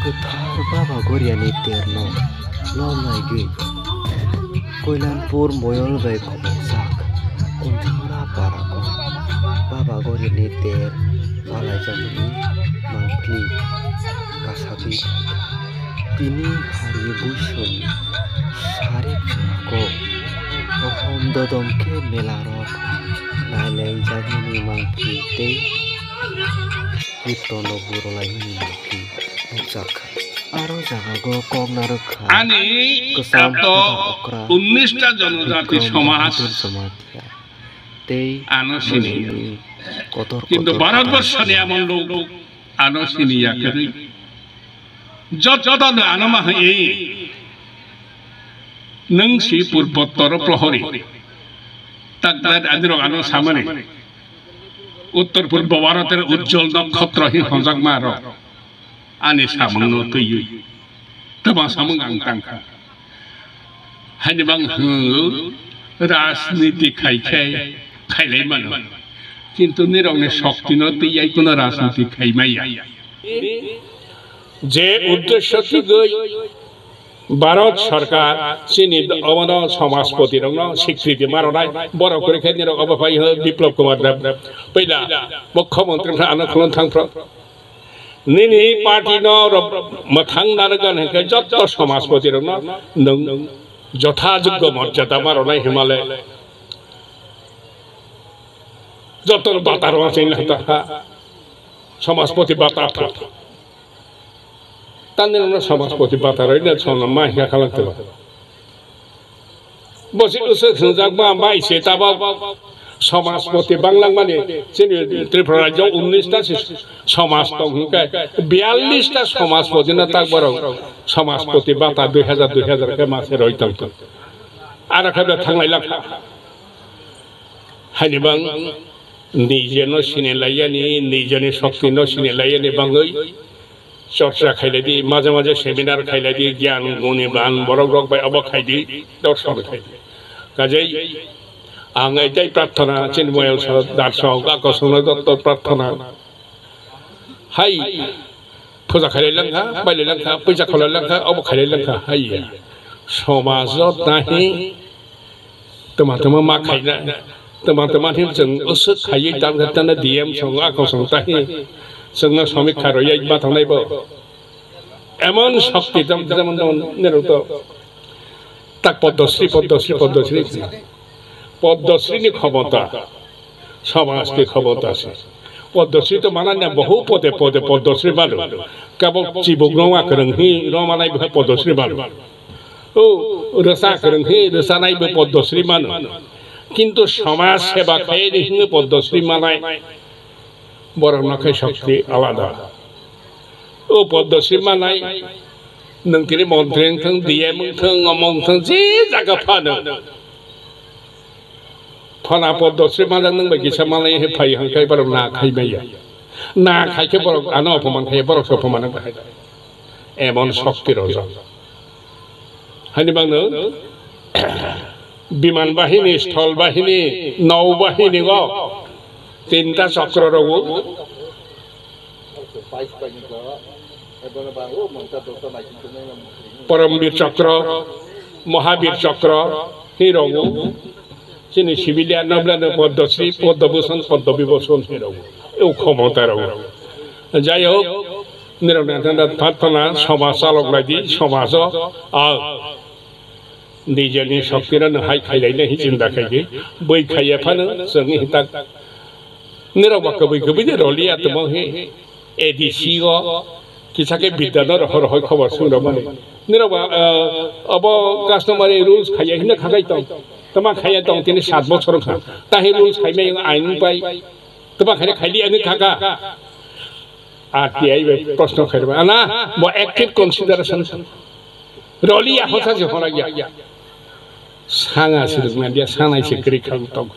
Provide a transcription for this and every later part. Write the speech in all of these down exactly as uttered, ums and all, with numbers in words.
Kwthar Baba Goriani terno lol naigwi Koilanpur moyol bai khobokjak Kunjamura parao Baba Goriani ter palaijakmani mangpili kasagwi tini hari buisoni sari phunukgo rohom dodom khe melarok nailaijakmani mangpili tei kirtono burolaimani mangpili nukjak kha. Aro jagao kok narwk kha Ani kwcham kato huda okra unnish ta jonojati Bikram somaj Bahadur Jamatia tei ano sini. Mungni kotor Kintu kotor Bharatborshoni kotor emon lok ano sini ya kwrwi. Jotto no ano ma hai. Nwng si purbottoro prohori. Tak tak ani rok ano samani. Uttor purbo Bharoter ujjol nokkhatro hi honjakma rok. Ani samungno twiwi. Tama samung ang tangkha. Haini bang hwngo rajniti khai khai khailai mano. Kintu nirokni shoktino twi ai kuno rajniti khai maya. Je uddesho twi gwi Bharat Sarkar chini obono Samajpati rokno sikriti ma rwnai, borok kwrwi khe nirok obo phai hwnwi Biplab Kumar Deb, puila Mukhyamantri wngkha ano khulum thangphro. Nini party no rok mwthang narwkgan hinkhe jotto Samajpati rokno nwng jotha joggo morjada ma rwnai hinmale jotto bata rwna chengla ta ha Samajpati bata pha. Tani rwna Samajpati bata rwna chwngno ma hinkha khalang teba. Bosi usuk hwnjak ma bai se tabok Samajpati banglangmani chini Tripura rajyo unnish ta se samaj tong hinkhe biyallish ta Samajpati no tak borok Samajpati bata dui hajar dui hajar khe ma se roi tong tong. Aro khe be thanglai lakha. Haini bang nijeno sinilaiyani, nijeni shoktino sinilaiyani bangwi chorcha khailai di, maje maje seminar khailai di, gyan guni ban borok rok bai obo khai di, dorshon khai di. Kajai ang etai prarthana, chini moyal sar darsok, akosongno jotto prarthana. Hai, puja khailai langkha, bailai langkha, puja khailai langkha, obo khailai langkha, hai ya. Somajo tahi Tama tama ma khaina, tama tama hin chwng usuk khaiwi tang tang D M song a kosong tahi chwngno somikha rwya ma thangnai bo. Emon shakti tam tam tam nero to tak Padmasri, Padmasri, Padmasri, Padmasri ni khomota, samaj ni khomota se. Padmasri to mana na bohu pode pode Padmasri manu. Kabok chibuk roma kwrwng hi roma nai bo Padmasri manu. O, rwsa kwrwng khe rwsanai bo Padmasri mano. Kintu samaj seba khaini hwnwi Padmasri manai borok no khe shakti alada. O Padmasri manai nwng tini montri wngthwng, D M wngthwng, omo wngthwng, je jaga phano. Phana Padmasri manjak nwng bai kisa manlai he phai hwnkhe borok na khai maya. Na khai khe borok ano opoman khai, borok se opoman wng bai. Emon shakti rojak. Hani bangno biman bahini, sthol bahini, nau bahini go tinta chakra rogo. Paramvir Chakra, Mahavir Chakra, hi rogo. Chini civilian no bwlano Padmasri, Padmabhushan, Padmavibhushan hi rogo. Eu khomota rogo. Jai hok, nirok na thanda phat phana, somaj chalok lai di, somaj o, a, nijeni shakti no hai khailai nai hi chinta khai di. Bui khaiya phano, chwng hi tak. Nirok ba kwbwi kwbwi de roliya tongmo hi A D C o kisa khe bidya no rohor rohor khobor swng rok mani. Nirok ba, ah, obo customary rules khaiya hino khakai tong. Tama khaiya tong tini sat bochor kha. Tahi rules khaimai ain pai. Tama khaina khaili ani khaka. R T I bai proshno khairokma. Ana, bo active consideration. Roliya hosa se hora ya. Sanga se rwkna dia, sanai se kwrwi kha tong.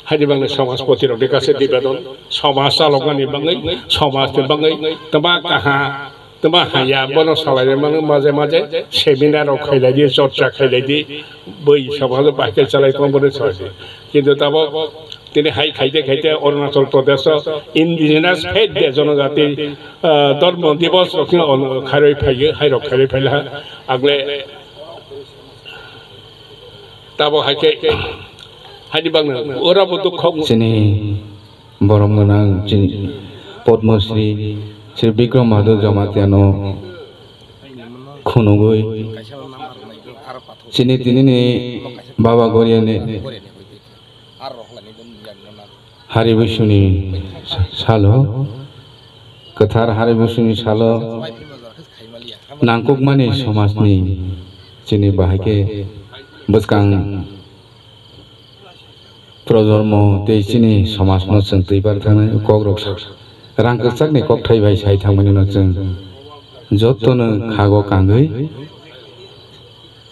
Haini bangni somajpoti rokni kaisa nibedon, somaj chalokmani bangwi, somajni bangwi twma kaha, twma haya, bono salaina mano maje maje seminar rok khailai di, chorcha khailai di, bui somaj bahai khe chalai tongma bono salai di. Kintu tabok Tini hai khaite khaite Arunachal Pradesh o indigenous faith de, jonojati, ah, dormo divos rok khe on-, khairoi phaiyo, hai rok khairoi phailaha. Agle tabo hai khe, haini bagno ora bo dukho. Chini borom gwnang chini Padma Shri, Shri Bikram Bahadur Jamatia no khunugwi chini tinini Baba Goriani Hari Busuni salo, kwthar Hari Busuni salo nangkukmani somajni chini bahai khe bwskang projormo tei chini somajno chwng twibar thangnai kokrok sa-, rang kwchakni kokthai bai sai thangmani no chwng jotono khago kangwi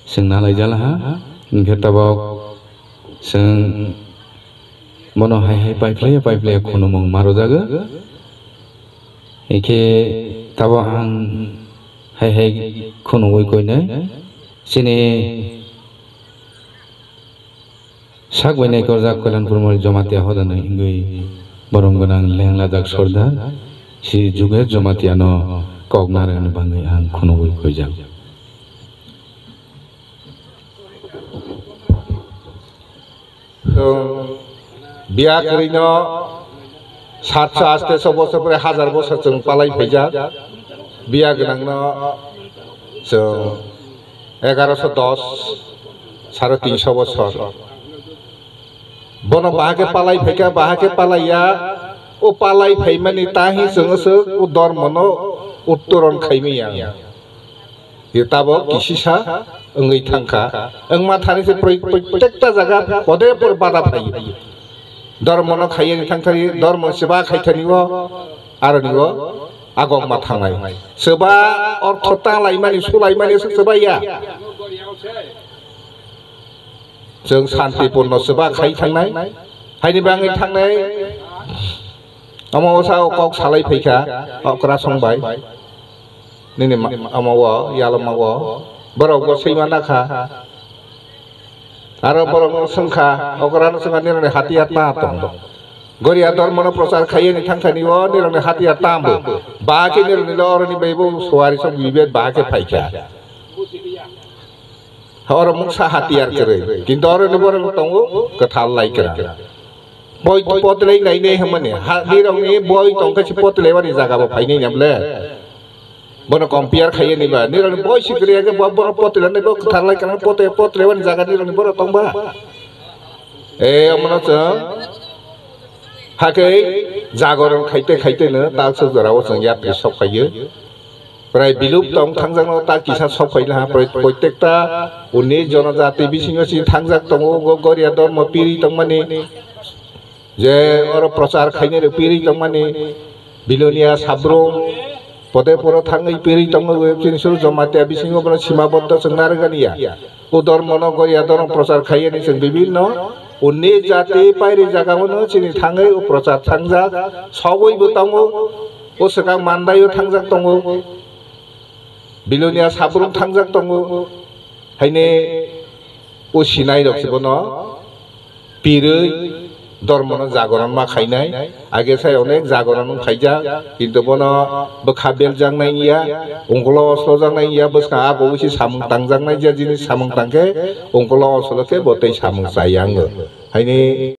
chwng nalaijalaha, hinkhe tabok chwng bono hai hai paiphlaiya paiphlaiya khunumung marojago. Hinkhe tabok ang hai hai khunugwi koinai chini sak bai naikorjak Kalyanpur Mori Jamatia hodani wngwi borom gwnang lenglajak Sordar Shri Jugesh Jamatia no kok narwkni bagwi ang khunugwi koijak. Chwng biya kwrwino satso asteso bosor pore hazar bosor chwng palai phaijak. Biya gwnangno chwng egaroso dos, sare tinso bosor. Bono bahai khe palai phaikha, bahai khe palaiya. O palai phaimani tahi chwng aswk o dormono uttoron khaimaya. Ye tabok kisisa wngwi thangkha. Wngma thani se proi-, proitekta jaga pode por bada phaiyo. Dormono khaiyani thangthani, dormo seba khaithani o, aroni o agokma thangnai. Seba ortho tanglaimani, sulaimani se seba ya. Chwng santipurno seba khai thangnai. Haini bagwi thangnai. Omo osa o kok salai phaikha, okra songbai. Nini ma-, omo o, yalma o. Borok bo swi mana kha. Aro borok no swngkha, okra no swngkha, nini hatiyar ta tong. Goria dormo no prochar khaiyani thangthani o, nini hatiyar ta bo. Ba khe nini lo oroni bai bo suari sok bibet ba khe phaikha. Oro mungsa hatiyar kwrwi. Kintu oro ni borok tongo kwthar lai kwrwi. Boi potlai nai ne hwnmani. Ha, nirok ni boi tongkhe si potlai bani jaga bo phainai na ble. Bono compare khaiya ni ba. Nirok ni boi si kwrwi ya khe bo, bono potlai nai bo kwthar lai kwrwi potlai, potlai bani jaga nirok ni borok tong ba. E, omono chwng hakhe jagoron khaite khaite no tak sok jora o chwng yapri sok phaiyo. Prai biluk tong thangjakno ta kisa sok phaina ha, prai proitekta unni jonojati bisingo si thangjak tongo, go goria dormo piri tongmani, je oro prochar khainai rok piri tongmani, Bilonia Sabrum, pode poro thangwi piri tongo, chini suru Jamatia bisingo bono sima boddo chwng narwgani ya. O dormono goria dormo prochar khaiyani chwng bibinno unni jati pairi jagao no chini thangwi o prochar thangjak, sogwi bo tongo. O swkang Mandai o thangjak tongo, Bilonia Sabrum thangjak tongo, haine o sinai rok se bono pirwi dormono jagoron ma khainai. Age sai onek jagoron wng khaijak, kintu bono bwkha beljaknai wngya, ungkulo oslojaknai wngya, bwskang a koboi se samung tangjaknai, je jinis samung tangkhe ungkulo oslo khe bo tei samung chaya wngo. Haine